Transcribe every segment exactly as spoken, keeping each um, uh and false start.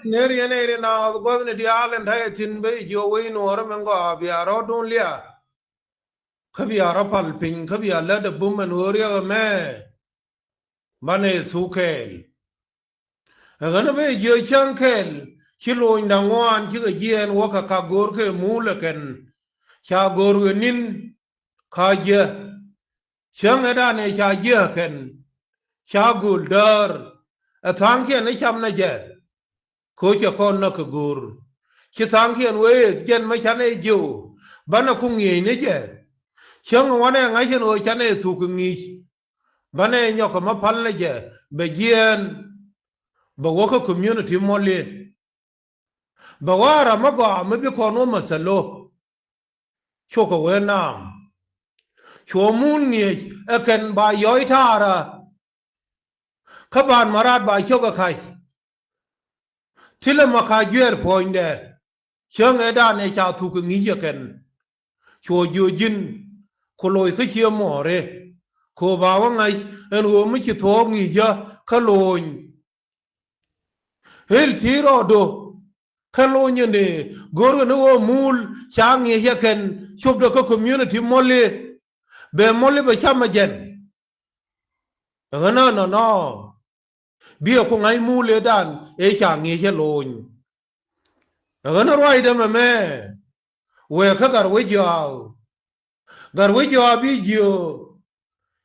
Ner yɛn ɛ ri naath gua̱thni diaal ɛn ta̱yɛ thi̱n ben jiök wec Nuɔɔri min gɔaa bia rɔ̱ duŋ liak. Kä bia rɔ̱ pal piny kä bia lät ɛ bum ɛn ɣöö riɛk ɛmɛ banɛ thuk kɛɛl. Ɛ ɣän ɛ ben jiök cäŋ kɛl ci lo̱ny da̱ŋ ŋuan cikɛ jiɛɛn wäkɛ kak go̱o̱r kɛ muul ɛ kɛn. Ca go̱o̱r ɣä ni̱n ka jiäk. Cäŋ ëëdan ëë ca jiäk ɛ kɛn. Ca gööl däär. Ɛ tha̱a̱ŋkiɛn ëë cam nɛ jɛ. Kɛ ɣöö cɛ kɔn näk kɛ go̱o̱r. Ci tha̱a̱ŋkiɛn wëë ëëth jɛn mi canɛ jiök. Banɛ ku ŋi̱eec ni jɛ. Cäŋ ɛ wanɛ ŋa̱c ɛn ɣöö canɛ thuk kɛ ŋi̱i̱c. Banɛ nyɔk kɛ mi pal ni jɛ bɛ jiɛɛn. Bɛ wä kä community mɔli. Bɛ wä ram mi gɔaa mi bi kɔn wä mäthalo. Cukɛ wee naam. Cuɔ muul ŋi̱eec ɛ kɛn ba yɔc taarä. Kä ban maraat ba cio̱k ɛ ka̱c. Thilɛ ma ka juɛɛr puɔ̱nydɛ. Cäŋ ëëdan ëë ca thuk kɛ ŋi̱i̱c ɛ kɛn. Cuɔ jiök ji̱n ku loc kä cië muɔɔri. Kɛ ɣöö ba wä ŋa̱c ɛn ɣöö mi ci thuɔ̱ɔ̱k ŋi̱i̱cä kä lo̱ny. Ɣil thiec rɔɔdu kä lo̱ny ɛn ëë go̱o̱rkɛ ni ɣöö muul ca ŋi̱eec ɛ kɛn copdɛ kä community mɔli. Bɛ mɔli bɛ cam ɛ jɛn. Ɣän ɛ nɔnɔ. Biɛ ku ŋa̱c muul ëëdan ëë ca ŋi̱eec ɛ lo̱ny. Ɣän ruacdä mɛmɛ. Wëë kä Gatwec Jɔaak. Gatwec Jɔaak bi jiök.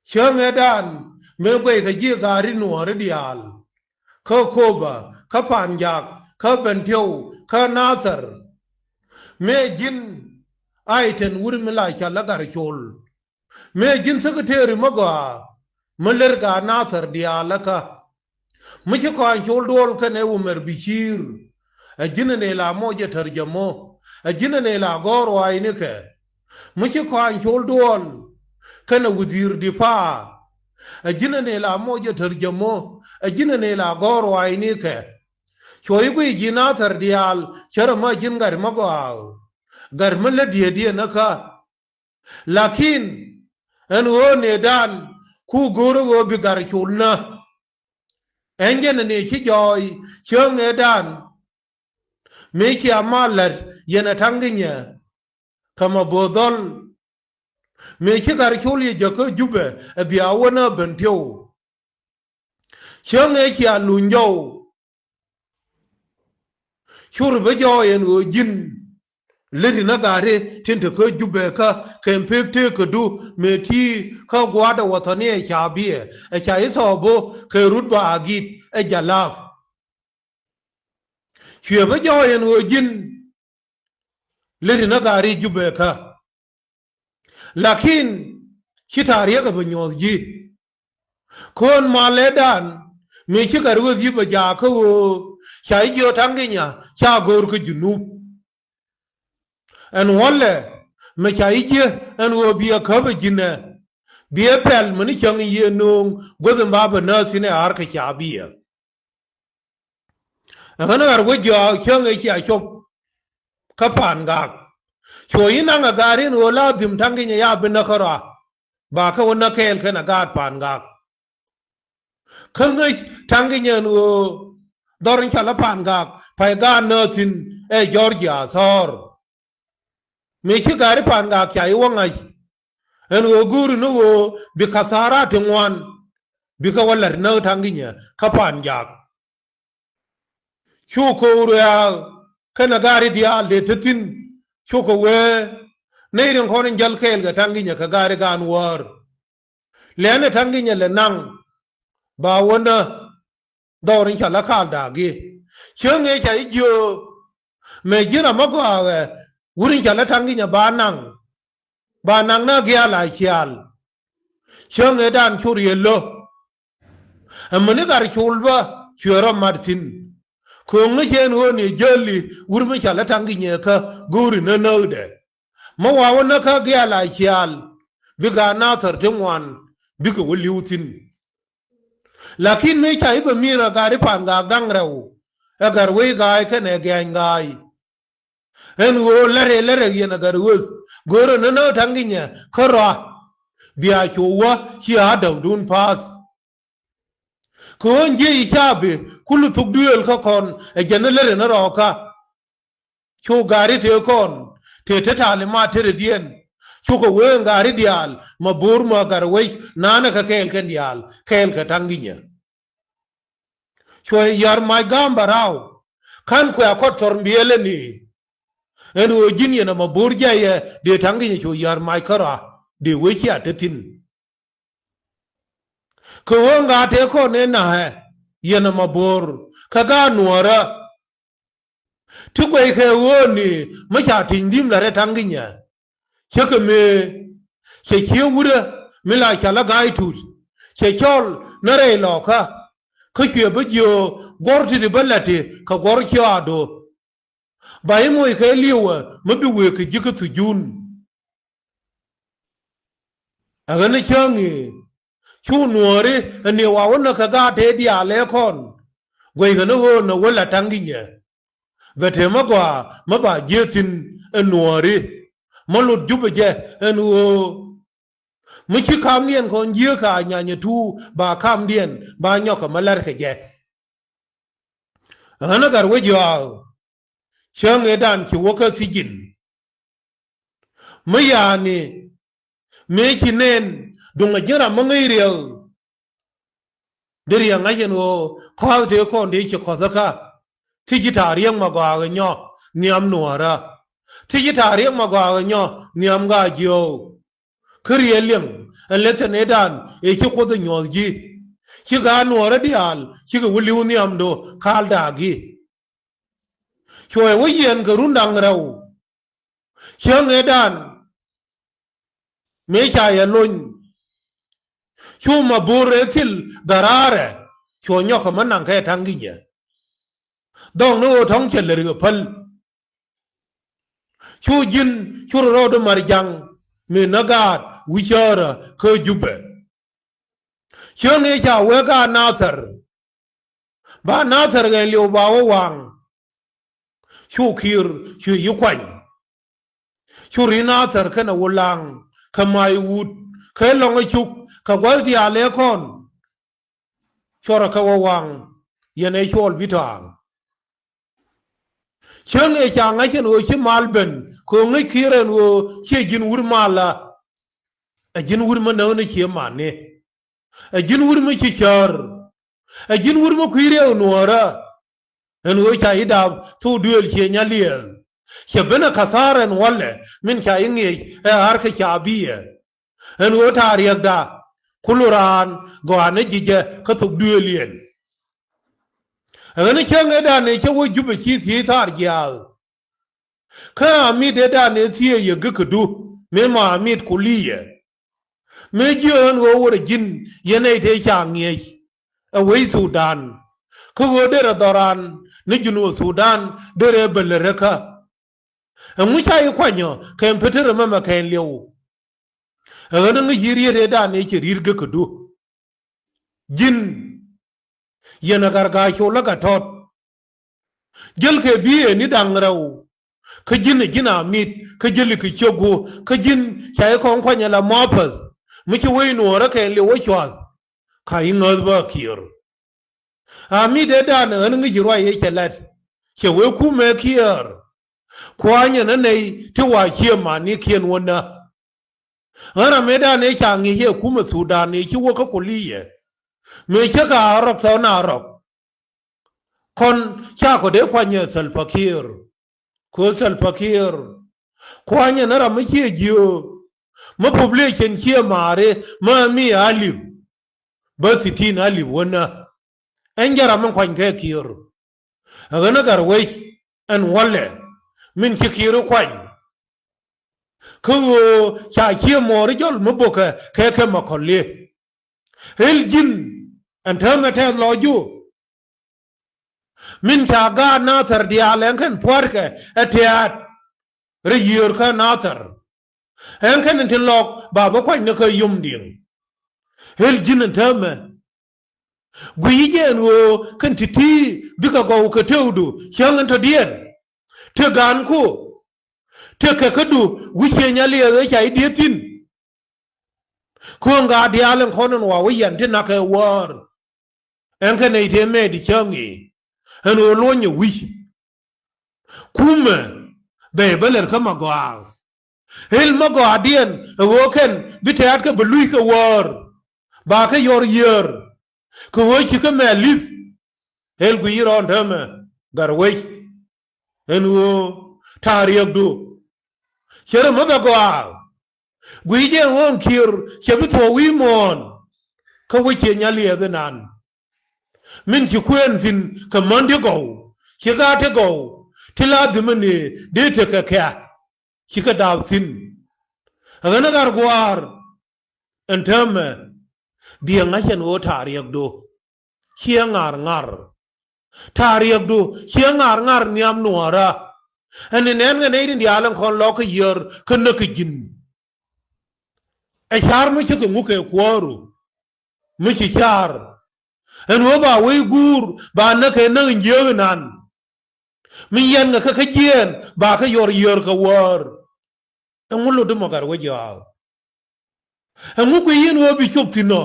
Cäŋ ëëdan mëë guɛckɛ ji̱ Gat ri Nuɔɔri diaal. Kä Koba, kä Panjak, kä Bentiu, kä Nathɛr. Mëë ji̱n Aitɛn wut mi la cɔal ɛ Gatcol. Mëë ji̱n secretary mi gɔaa mi lät Gat Nathɛr diaal ɛ kä. Mi ci Kɔaŋ Col Duɔl kɛnɛ Umɛr Biciir. Ɛ ji̱n ɛn ila mocɛ tärjämo. Ɛ ji̱n ɛn ila gɔ̱r ruaacnikɛ. Mi ci Kɔaŋ Col Duɔl kɛnɛ Wudhiir Dipaa. Ɛ ji̱n ɛn ila mocɛ tärjämo. Ɛ ji̱n ɛn ila gɔ̱r ruaacnikɛ. Cuɔ i̱ guiy ji̱ Nathɛr diaal cärɛ mi ji̱n gat mi gɔaa. Gat mi lät diëëdiɛn ɛ kä. Lakin ɛn ɣöö nëëdan ku go̱o̱rä ɣöö bi Gatcol nä. Ɛn jɛn ɛ nëë ci jɔɔy cäŋ ëëdan. Mëë cia mal la̱t yɛn ɛ Ta̱ŋkinyɛ. Kä mɛ bo̱o̱th dhɔl. Mëë ci Gatcol yɛ jäk kä Jubɛ ɛ bia wä nä Bentiu. Cäŋ ëë cia luny jɔw. Cur bä jɔɔy ɛn ɣöö ji̱n. Lät in a gaari tin te kä Jubɛ kä kɛn pek tëëkädu mëë ti kä gua̱a̱dɛ wathaniɛ ca biɛ ɛ ca i̱ thɔɔp bä kɛ rut ba a gi̱t ɛ jalap. Cuɛ bä jɔɔy ɛn ɣöö ji̱n. Lät in a gaari Jubɛ kä. Lakin ci ta̱a̱ riɛk ɛ bɛ nyuɔ̱th ji̱. Köön malɛdan mëë ci Gatwec Jɔaak bɛ jaak kä ɣöö ca i̱ jiö Ta̱ŋkinyɛ ca go̱o̱r kä Junub. Ɛn wälɛ mɛ ca i̱ jiö ɛn ɣöö biɛ käp ɛ ji̱nɛ. Biɛ pɛl mäni cäŋ i̱ yiëë nööŋ guäth in ba bɛ nääth thi̱n ɛ a̱r kɛ ca biɛ. Ɛ ɣän ɛ Gatwec Jɔaak cäŋ ëë cia cop. Kä Pangak. Cuɔ i̱ naŋ ɛ gaat in ɣöö la dhim Ta̱ŋkinyɛ ya bi näk kärɔa. Ba kä wä näk kɛɛl kɛn ɛ gaat Pangak. Kä ŋäc Ta̱ŋkinyɛ ɛn ɣöö dhɔr in cɔal ɛ Pangak pay gaat nääth thi̱n ɛ Jɔrjia thɔɔr. Mëë ci gaat in Pangak ca i̱ wä ŋa̱c. Ɛn ɣöö go̱o̱ri ni ɣöö bi kathara ti ŋuan. Bikɛ wä la̱t näk Ta̱ŋkinyɛ kä Pangak. Cu ko̱o̱r wiaa kɛnɛ gaari diaal dee te thi̱n. Cukɛ wee nɛy rin kɔn in jäl kɛɛl kɛ Ta̱ŋkinyɛ kɛ gaari gaan wäär. Lɛnɛ Ta̱ŋkinyɛ lɛ naŋ ba wä nä dhɔr in ca lä kaal da̱a̱k i̱ cäŋ ëë ca i̱ jiöök. Mëë ji̱n ram mä gɔaaɛ wur in ca lä Ta̱ŋkinyɛ ba naŋ. Ba naŋ na giaal a ciaal. Cäŋ ëëdan cu riël lo̱. Ɛmäni Gatcol bä cuɛ rɔ mat thi̱n. Kööŋä cɛ ɛn ɣöö ni jäli wur mi ca lä Ta̱ŋkinyɛ kä go̱o̱ri nä näkdɛ. Mä wa̱wä näkä giaal a ciaal. Bikɛ a Nathɛr ti ŋuan bikɛ wä li̱w thi̱n. Lakin mëë ca i̱ bɛ mi̱i̱r ɛ gat i̱ Pangak da̱ŋ rɛw. Ɛ gat wec ga̱a̱c kɛnɛ gɛ̈ɛ̈ny ga̱a̱c. Ɛn ɣöö lärɛ lärɛ yɛn ɛ gat ɣöth go̱o̱rä ni näk Ta̱ŋkinyɛ kärɔa. Bia cu wä ci a däkdun pa̱a̱th. Kɛ ɣöö jiɛc i̱ capi kul thuk duëël kä kɔn ɛ jɛn ɛ lät ɛn rɔɔkä. Cu gari tëë kɔn tëë te talimat tëë rɛ diɛn. Cukɛ wee gari diaal ma bo̱o̱r ma gat wec nanɛ kɛ kɛɛl kɛn diaal kɛɛl kɛ ta̱ŋ gi̱nyɛ. Cuɛ yär mac ga̱a̱m bɛ raw. Ka̱n kuɛ a kɔt thɔr mbiɛlɛ ni. Ɛn ɣöö ji̱n yɛn ɛmɛ bo̱o̱r jiayɛ dee ta̱ŋ gi̱nyɛ cu yär mac kärɔa dee wee cia te thi̱n. Kɛ ɣöö ŋa̱a̱t tëë kɔn ëë na̱hɛ yɛn ɛmɛ bo̱o̱r kɛ gaat nuɔ̱ɔ̱rä. Ti guɛckɛ ɣööni mi ca ti̱ny di̱m la̱t ɛ ta̱ŋ gi̱nyɛ. Cä kɛ mëë cɛ cië wurä mi la ca lä ga̱a̱c tut cɛ cɔl ni rɛy lɔkä. Kä cuɛ bä jiö guɔ̱r ti̱ti̱ bä la̱t ti kɛ guɔ̱r ciɔaadu. Ba i̱ moc kɛ li̱wä mi bi wëë kɛ ji̱ kä thujun. Ɛ ɣän cäŋ i̱ cu nuɔɔri ɛ ni wa wä näk kɛ gaat tëë diaal ëë kɔn. Guɛckɛ ni ɣöö nɛ wä la ta̱ŋ gi̱nyɛ. Bɛ tëë mä gɔaa mä ba jiëë thi̱n ɛ nuɔɔri. Mä lot Jubɛ jɛ ɛn ɣöö mi ci kamdiɛn kɔn jiëë ka nyanyɛ tuur ba kamdiɛn ba nyɔk kɛ mä la̱rkɛ jɛ. Ɣän ɛ gat wec yɔaath. Cäŋ ëëdan ci wä kä thi̱ji̱n. Mi ya̱a̱ni mëë ci nɛn duŋ a ji̱n ram mi ŋäc riɛk. Dee riɛk ŋa̱c ɛn ɣöö kɔ̱a̱th tëë kɔn dee ci kɔ̱th kä. Thi̱ci ta̱a̱ riɛk ma gɔaa ɣä nyɔ nhiam nuɔ̱ɔ̱rä. Thi̱ci ta̱a̱ riɛk ma gɔaa ɣä nyɔ nhiam gaa jiöök. Kä riɛl liɛŋ ɛ lɛthɛ nɛɛdan ëë ci Kuoth ɛ nyuɔ̱th ji̱. Cikɛ a nuɔɔrä diaal cikɛ wä li̱w nhiamdu ka̱l da̱a̱k i̱. Cuɔ̱ɔ̱c wä yiɛn kɛ run da̱ŋ rɛw. Cäŋ ëëdan mëë ca yɛ lony. Cu ma bo̱o̱r ëë thil dharaarɛ cuɔ nyɔk kɛ mä naŋ kɛ ta̱ŋ gi̱nyɛ. Dhɔŋ ni ɣöö tɔ̱ŋ cɛ lät kɛ päl. Cu ji̱n cu rɔ rɔɔdu Marjaŋ mi nä gaat wi̱cäärä kä Jubɛ. Cäŋ ëë ca wee gaat Nathɛr. Ba Nathɛr ɣɛn liw ba wä waŋ. Cu Kiir cu yi kuany. Cu ri̱n Nathɛr kɛnɛ Wulaŋ kɛ Mac Wut kɛ Lɔŋ ɛ Cuk kɛ gua̱th diaal ëë kɔn. Cuɔrɛ kɛ wä waŋ yɛn ɛ cuɔl bi tɔ̱a̱ŋ. Cäŋ ëë ca ŋa̱c ɛn ɣöö ci mal ben kɛ ɣöö ŋäc Kiir ɛn ɣöö ciɛ ji̱n wur malä. Ɛ ji̱n wur mi näk ni cië mani. Ɛ ji̱n wur mi ci cäär. Ɛ ji̱n wur mi kui̱ riɛk nuɔ̱ɔ̱rä. Ɛn ɣöö ca i̱ daap thok duëël cië nya liɛɛth. Cɛ ben ɛ kathar ɛn wälɛ min ca i̱ ŋiɛc ɛ ɣa̱r kɛ ca biɛ. Ɛn ɣöö ta̱a̱ riɛkda kulu raan gɔaa ni ji̱ jɛ kä thok duëël yɛn. Ɛ ɣän cäŋ ëëdan ëë cä wä Jubɛ ci thiec thaar jiaath. Kä amit ëëdan ëë thiec yɛ gekädu mëë ma amit kuliyɛ. Mëë jiök ɛn ɣöö wä rɔ ji̱n yɛn nɛy tëë ca ŋiɛc ɛ wec Thudan. Kä ɣöö derɛ dhɔran ni Junub Thudan derɛ bä läräkä. Ɛŋu ca i̱ kuanyɔ kɛn Petero mɛmɛ kɛn liɛw. Ɛ ɣän ŋäc i̱ riet ëëdan ëë cɛ ri̱t gekädu. Ji̱n yɛn ɛ gat gaa col ɛ gat tɔt. Jäl kɛ bi̱i̱ ëë ni da̱ŋ rɛw. Kä ji̱n ɛ ji̱n amit kä jäli kɛ ciöku kä ji̱n ca i̱ kɔn kuany ala muapäth. Mi ci wec nuɔɔrä kɛn liw wä cua̱th. Ka i̱ ŋäth bä Kiir. Amit ëëdan ɣän ŋäc i̱ ruac ëë cɛ la̱t. Cɛ wee kumɛ Kiir. Kuanyɛ nä nɛy ti wa cië manikiɛn wä nä. Ɣän ram ëëdan ëë ca ŋi̱i̱c ëë kumɛ Thudan ëë ci wä kä kuliyɛ. Mëë cä ka rɔk thɔn a rɔk. Kɔn ca kɔ dee kuanyɛ Salva Kiir. Kö Salva Kiir. Kuanyɛ nä ram mi ciɛ jiö. Mi population ciɛ maari mi mi alip. Bä thitin alip wänä. Ɛn jɛ ram mi kuany kɛ Kiir. Ɛ ɣän ɛ gat wec ɛn wälɛ min ci Kiir kuany. Kä ɣöö ca cië mɔɔri jɔl mi bokɛ kɛ kɛ Makɔli. Ɣil ji̱n ɛn täämɛ tɛth lɔcdu. Min ca gaat Nathɛr diaal ɛn kɛn pua̱tkɛ ɛ tɛ̈t rɛy yiëër kä Nathɛr. Ɛn kɛn tin lɔk ba bä kuany ni kä yom diɛŋ. Ɣil ji̱n ɛn täämɛ. Guiy jɛ ɛn ɣöö kɛn ti̱ti̱ bikɛ gɔw kɛ tëëkdu cäŋ ɛn tɔ̱diɛn. Tëë ga̱a̱nku. Tëë kɛ kädu wi̱c cië nya liɛth ëë ca i̱ dieth thi̱n. Kööŋ gaat diaal ɛn kɔn ɛn wa wä yɛn ti nak ɛ wäär. Ɛn kɛ nɛy tëë mɛɛt cäŋ i̱ ɛn ɣöö luɔ̱nyɛ wi̱c. Kumɛ bɛ bä lɛr kä magɔaa. Ɣil magɔaadiɛn ɛ ɣöö kɛn bi tɛ̈ɛ̈t kɛ bɛ luc kɛ wäär. Ba kɛ yɔr yiër kɛ ɣöö ci kä mɛ li̱th. Ɣil guic rɔɔn täämɛ Gatwec ɛn ɣöö ta̱a̱ riɛkdu. Cɛ rɛ mäth agɔaa. Guic jɛ ɣöö Kiir cɛ bi thuɔ̱k wi̱i̱ muɔ̱ɔ̱n. Kä wec ciɛ nyal yɛth inan. Min ci kuɛɛn thi̱n kɛ män ti gɔw, ci gaat ti gɔw, ti la dhimɛ ni dee tekɛ kɛ̈. Cikɛ daap thi̱n. Ɛ ɣän ɛ gat gua̱a̱r ɛn täämɛ. Biɛ ŋa̱c ɛn ɣöö ta̱a̱ riɛkdu ciɛ ŋa̱r ŋa̱r. Ta̱a̱ riɛkdu ciɛ ŋa̱r ŋa̱r nhiam nuɔ̱ɔ̱rä. Ɛn ni nɛn kɛ nɛy tin diaal ɛn kɔn lɔk kä yiër kä näk kɛ ji̱n. Ɛ ca̱r mi cikɛ ŋuk kɛ kuääru mi ci ca̱r. Ɛn ɣöö ba wec guur ba näk kɛ näk in jiääk inan. Mi yɛn kɛ kä kä jiɛɛn ba kä yɔr yiër kɛ wäär. Ɛŋu lot di mɔ gat wec jɔaak? Ɛŋu guic yɛn ɣöö bi cop thi̱n ɔ?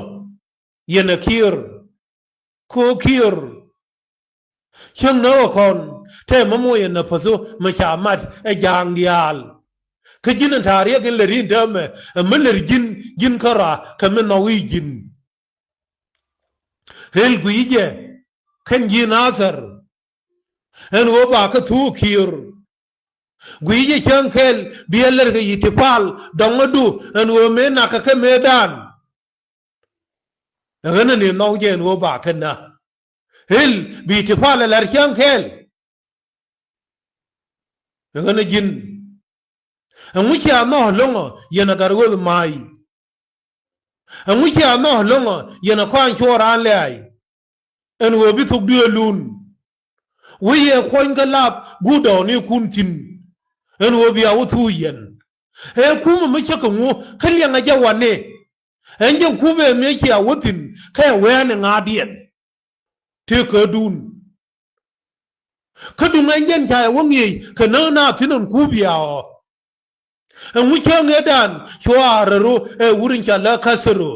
Yɛn ɛ Kiir. Kɛ ɣöö Kiir cäŋ nä ɣä kɔn tɛmɛ moc ɛ napäthu mi ca mat ɛ ja̱a̱ŋ diaal. Kä ji̱n ɛn ta̱a̱ riɛk in lät in täämɛ ɛ mi lät ji̱n, ji̱n kärɔa kɛ mi nhɔk i̱ ji̱n. Ɣil guic jɛ kɛn ji̱ Nathɛr ɛn ɣöö ba kä thuk Kiir. Guic jɛ cäŋ kɛl bi ɛ lät kɛ i̱tipal dɔŋädu ɛn ɣöö mëë nakä kɛ mëëdan. Ɛ ɣän ɛ ni nhɔk jɛ ɛn ɣöö ba kɛ nä. Ɣil bi i̱tipal ɛ lät cäŋ kɛl. Ɛ ɣän ɛ ji̱n. Ɛŋu cia nhɔk lo̱ŋɔ yɛn ɛ gat ɣöth ma̱a̱y? Ɛŋu cia nhɔk lo̱ŋɔ yɛn ɛ kɔaany cuɔ raan lɛ̈ɛ̈y? Ɛn ɣöö bi thok duëëlun. Wec yɛ kuɔ̱ny kä lap guut dɔɔnikun thi̱n. Ɛn ɣöö bia wä thuu yɛn. Ɛ kumɛ mi cä kɛ ŋu kä liɛŋɛ jɛ wani. Ɛn jɛ kumɛ mi cia wä thi̱n kɛ wɛɛni ŋa̱a̱diɛn. Tëë kädun. Kä duŋ ɛn jɛn ca yɛ wä ŋi̱eec kɛ näk naath thi̱n ɛn kup yaɔ. Ɛŋu cäŋ ëëdan cu a rɛru ɛ wur in ca lä ka̱thäru.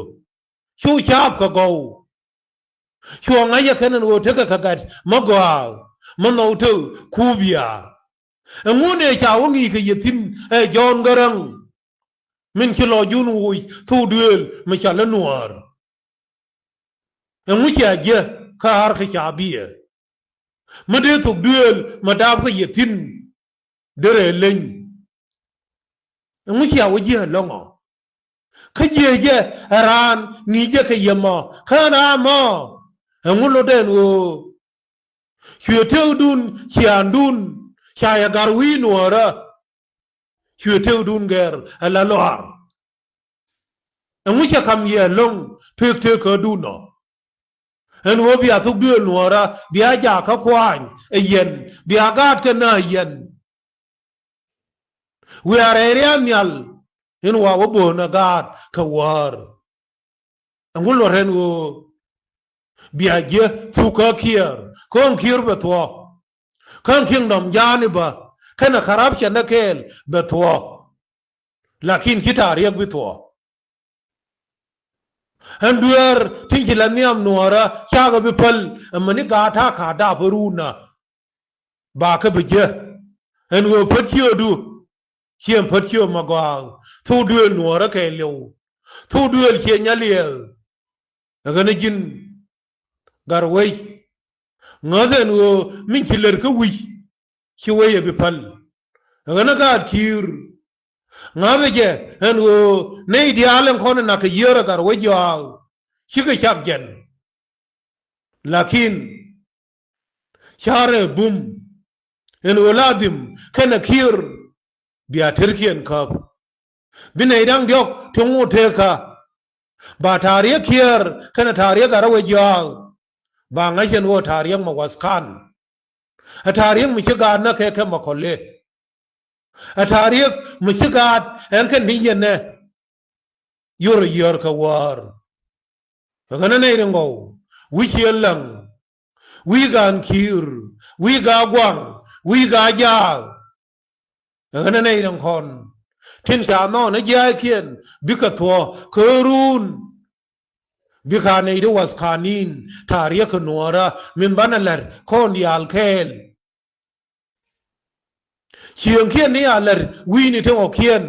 Cu caap kɛ gɔw. Cuɔ ŋa̱cä kɛn ɛn ɣöö tekɛ kɛ gat mä gɔaa mä nhɔw te kup ya. Ɛŋu nɛ ca wä ŋi̱i̱c kɛ yɛ thi̱n ɛ Jɔ̱ɔ̱n Gäräŋ. Min ci lɔ jun woc thok duëël mi ca lä nuäär. Ɛŋu cia jiɛ kä har kä ca biɛ. Mi dee thok duëël mi dap kä yɛ thi̱n. Derɛ leny. Ɛŋu cia wä jiɛ lɔŋɔ. Kä jiɛ jɛ ɛ raan ŋi̱i̱c jɛ kɛ yɛ mɔ kä raa mɔ. Ɛŋu lot ɛn ɣöö. Cuɛ tëëkdun ciaandun ca yɛ gar wi̱i̱ nuɔɔrä. Cuɛ tëëkdun gɛr ɛ la lɔaar. Ɛŋu cɛ kam yɛ lo̱ŋ pek tëëkädun ɔ. Ɛn ɣöö bia thok duëël nuɔɔrä bia jaak kä kuaany ɛ yɛn bia gaat kɛ nä ɛ yɛn. Wiaa rɛy ria̱a̱n nhial in wa wä bo̱o̱n ɛ gaat kɛ wäär. Ɛŋu luɔt ɛn ɣöö bia jiɛ thuk kä Kiir kä ɣän Kiir bɛ thuɔ̱k. Kä ɣän kingdom ja̱a̱ni bä kɛnɛ corruption ni kɛɛl bɛ thuɔ̱k. Lakin ci ta̱a̱ riɛk bi thuɔ̱k. Ɛn dueer tin ci la nhiam nuɔɔrä cakɛ bi päl. Ɛmɛni gaat ta̱a̱ ka̱a̱t dap ɛ ruun na. Ba kä bi jiɛ ɛn ɣöö pät ciöödu. Ciɛ ɛn pät ciöök ma gɔaa. Thok duëël nuɔɔrä kɛɛliw. Thok duëël ciɛ nyaliɛɛk. Ɛ ɣän ɛ ji̱n gat wec. Ŋäth ɛn ɣöö min ci lät kä wi̱c ci wec ɛ bi päl. Ɛ ɣän ɛ gaat Kiir. Ŋa̱thä jɛ ɛn ɣöö nɛy diaal ɛn kɔn ɛ nak kɛ yiër ɛ gat wec jɔaak. Cikɛ cak jɛn. Lakin carɛ bum ɛn ɣöö ladhim kɛnɛ Kiir bia terkiɛn käp. Bi nɛy da̱ŋ diɔ̱k ti ŋot tekä. Ba ta̱a̱ riek Kiir kɛnɛ ta̱a̱ riek gat wec jɔaak. Ba ŋa̱c ɛn ɣöö ta̱a̱ riek ma wathkan. Ɛ ta̱a̱ riek mi ci gaat nä kɛ kɛ ma kɔli. Ɛ ta̱a̱ riek mi ci gaat ɛn kɛ ni yɛn nɛ. Yor ɛ yiër kɛ wäär. Ɛ ɣän ɛ nɛy ri ŋɔw wi̱c ciɛ läŋ. Wi̱i̱ gaan Kiir wi̱i̱ gaa guaŋ wi̱i̱ gaa jaak. Ɛ ɣän ɛ nɛy ri ŋɔn tin ca nhɔn ɛ jia̱a̱ckiɛn bikɛ thuɔ̱k kä ruun. Bikɛ nɛy ti wath ka̱n in ta̱a̱ riɛk kɛ nuɔ̱ɔ̱rä min banɛ la̱r kɔn diaal kɛɛl. Cieŋkiɛn ni a la̱r wi̱i̱ni ti ŋɔ̱kiɛn.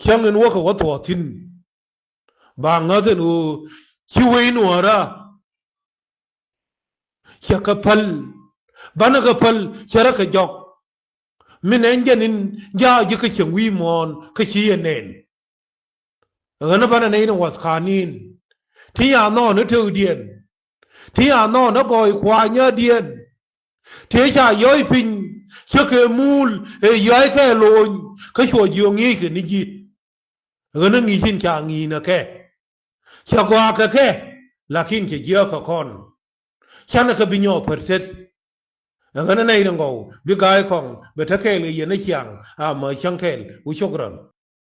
Cäŋ in wäkɛ wä thuɔ̱ɔ̱th thi̱n. Ba ŋäth ɛn ɣöö ci wec nuɔ̱ɔ̱rä. Cɛ kɛ päl. Banɛ kɛ päl cɛ rɔ kɛ jɔk. Min ɛn jɛn in jaak ji̱ kä cieŋ wi̱i̱ muɔ̱ɔ̱n kä ci yɛ nɛn. Ɣän banɛ nɛy ni wath ka̱n in. Ti ya nhɔn ni tëkdiɛn. Ti ya nhɔn ni gɔɔy kuanyädiɛn. Ti ca yɔ̱c piny cä kɛ muul ëë yɔ̱a̱ckɛ loony kä cuɔ jiök ŋi̱i̱ckɛ ni ji̱. Ɣän ŋi̱i̱c in ca ŋi̱i̱n ɛ kɛ. Cɛ gɔaa kɛ kɛ, lakin cɛ jiääk kɛ kɔn. Canɛ kɛ bi nyɔɔk pär tet. Ɛ ɣän ɛ nɛy ri ŋɔw bi ga̱a̱c kɔŋ bɛ te kɛɛl kɛ yɛn ɛ ciaŋ a mä cäŋ kɛɛl wu cok rɔn.